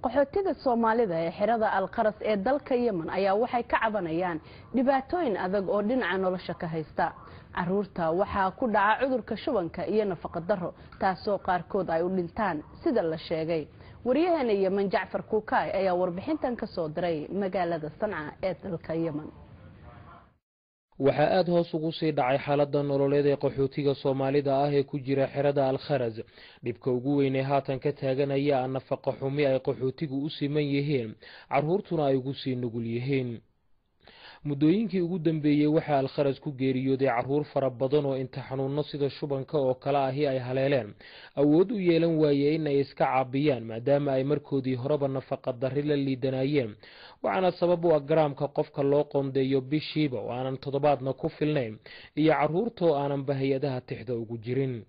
Qaxootiga Soomaalida ee xerada Alqaras ee dalka Yemen ayaa waxay ka cabanayaan dhibaatooyin adag oo dhinaca nolosha ka haysta. Caruurta waxaa ku dhaca cudurka shubanka iyo nafaqa daro, taasoo qaarkood ay u dhintaan sida la sheegay. Wariyaheena Yemen Jacfar Kuukaay ayaa warbixintan ka soo diray magaalada Sanca ee dalka Yemen. Waxaa aada hoos ugu sii dhacay xaaladda nololeed ee qaxootiga Soomaalida ah ee ku jira xerada Alkharas. Dhibka ugu weyn ee haatan ka taagan ayaa nafaqa xumi ay qaxootigu u siman yihiin, caruurtuna ay ugu sii nugul yihiin. Muddooyinkii ugu dambeeyey waxaa Alkharas ku geeriyooday caruur fara badan oo inta xanuuno sida shubanka oo kale ahi ay haleeleen awood u yeelan waayey in ay iska caabiyaan, maadaama ay markoodii horeba nafaqa darri la liidanayeen. Waxaana sabab u ah garaamka qofka loo qoondeeyo bishiiba oo aanan toddobaadna ku filnayn, iyo caruurta oo aananba hay-adaha tixda ugu jirin.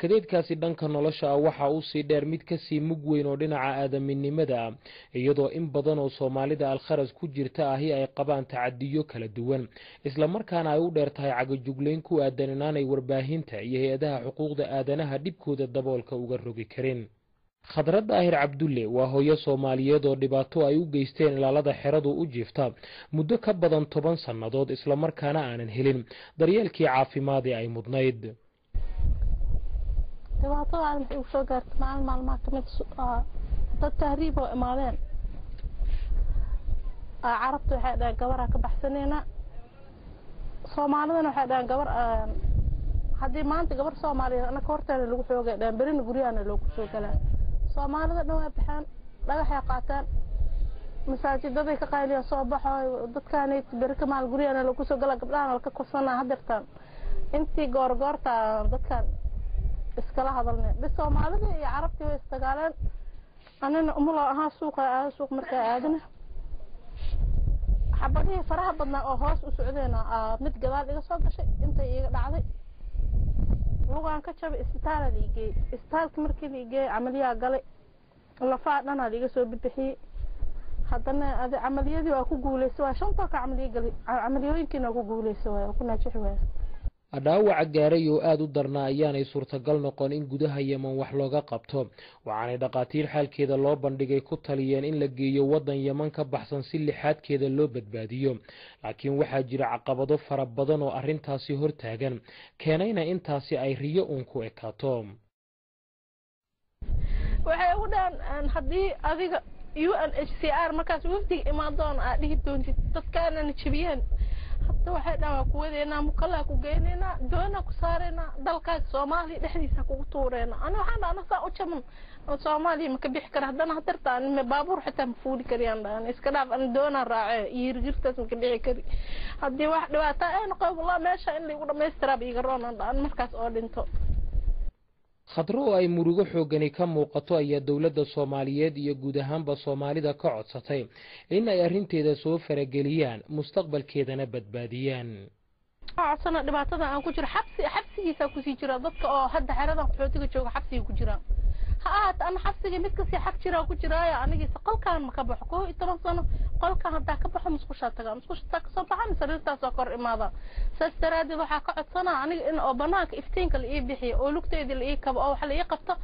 Kadeedkaasi dhanka nolosha ah waxaa usii dheer mid kasii mug weyn oo dhinaca aadaminimada ah, iyadoo in badan oo Soomaalida Alkharas ku jirta ahi ay qabaan tacadiyo kala duwan, islamarkaana ay u dheer tahay cagajuglayn ku aadan inaanay warbaahinta iyo hay-adaha xuquuqda aadanaha dhibkooda daboolka uga rogi karin. Khadra Daahir Cabdulle waa hooyo Soomaaliyeed oo dhibaato ay u geysteen ilaalada xeradu u jiifta muddo ka badan 10 sannadood, islamarkaana aanan helin daryeelkii caafimaad ee ay mudnayd. Dhibaatada maxay igu soo gaartay? Maalin maalmaha kamid dad tahriib oo imaadeen, Carabta waxay dhaheen gabaraa ka baxsaneynaa, Soomaalidana waxay dhaheen gabar haddii maanta gabar Soomaaliyeed anaka horteena lagu xoogay dhaheen, berina guryahana loogu soo galaa. Soomaalida dhan way baxeen, dhagaxay qaateen, masaajidaday ka qayliyaan, soo baxo dadkaanay beri ka maal guryahana loogu soo galaa, gabdhahana laka korsanaa. Hadeertaan intii goorgoorta dadkan iskala hadalnay bis, Soomaalidii iyo Carabtii way isdagaaleen. Anina umulo ahaa, suuqa aada, suuq markaa aadana xabadihii faraha badnaa oo hoos u socdeen mid gadaal iga soo gashay, intay iiga dhacday, lugaan ka jabay, isbitaala la igeeyey. Isbitaalka markii la igeeyey camaliyaa galay, lafaha dhanaa la iga soo bibixiyey. Haddana adi camaliyadii waa ku guuleysay, waa shantoo ka camaliyo galay, camaliyooyinkiina waa ku guuleysay, waay waa ku naajixi waaya. Dhaawaca gaaray oo aada u darnaa ayaanay suurtagal noqon in gudaha Yemen wax looga qabto, waxaanay dhakhaatiir xaalkeeda loo bandhigay ku taliyeen in la geeyo waddan Yeman ka baxsan si lixaadkeeda loo badbaadiyo, laakiin waxaa jira caqabado fara badan oo arrintaasi hortaagan, keenayna intaasi ay riyo uun ku ekaato. Waxay ugu dhaheen haddii adiga UNHCR markaas wafdiga imaan doona aad dhihi doontid dadkaanana jebiyeen, hadda waxay dhahan waa kuwadeynaa, mukalaa ku geynaynaa, doonaa ku saaraynaa, dalkaaga Soomaaliya dhexdiisa kugu tuureynaa. Ani waxaan dhaha ana saa u jaban Soomaaliya ma ka bixi kara. Haddana hadarta ani baabuur xitaa ma fuuli kariyaan dhahan, iska dhaaf, ani doonaa raace iyo hirgirtaas ma ka bixi kari. Haddii wax dhibaataa ay noqo, wallah meesha in laigu dhamaystiraaba iiga roonaan dhahan markaas oo dhinto. Khadro oo ay murugo xooggani ka muuqato ayaa dowladda Soomaaliyeed iyo guud ahaanba Soomaalida ka codsatay in ay arrinteeda soo farageliyaan, mustaqbalkeedana badbaadiyaan. Codsana dhibaatada aan ku jiro, xabsi xabsigiisaa kusii jira. Dadka oo hadda xeradan qaxootiga jooga xabsiga ku jiraan ha ahaata, ana xabsiga mid kasii xag jiraa ku jiraayo. Anigiisa qolkaan ma ka baxo 11 sano. Qolkaan haddaa ka baxo musqushaa tagaa, musqusha taa kasoo baxan sariirtaasoo kor imaada. Saas daraaddeed waxaa ka codsanaa aniga in oo banaanka iftiinka la ii bixiyo, oo lugteedii la ii kabo, oo wax la ii qabto,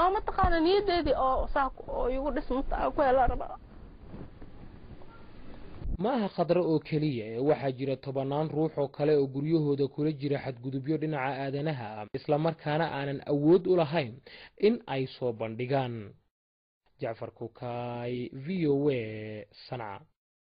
oo mataqaana niyadeedii oo saa oo igu dhismata aan ku helaa rabaa. Ma aha Khadro oo keliya ee waxaa jira tobannaan ruux oo kale oo guryahooda kula jira xadgudubyo dhinaca aadanaha ah, islamarkaana aanan awood u lahayn in ay soo bandhigaan. Jacfar Kukaay, V O A, Sanca.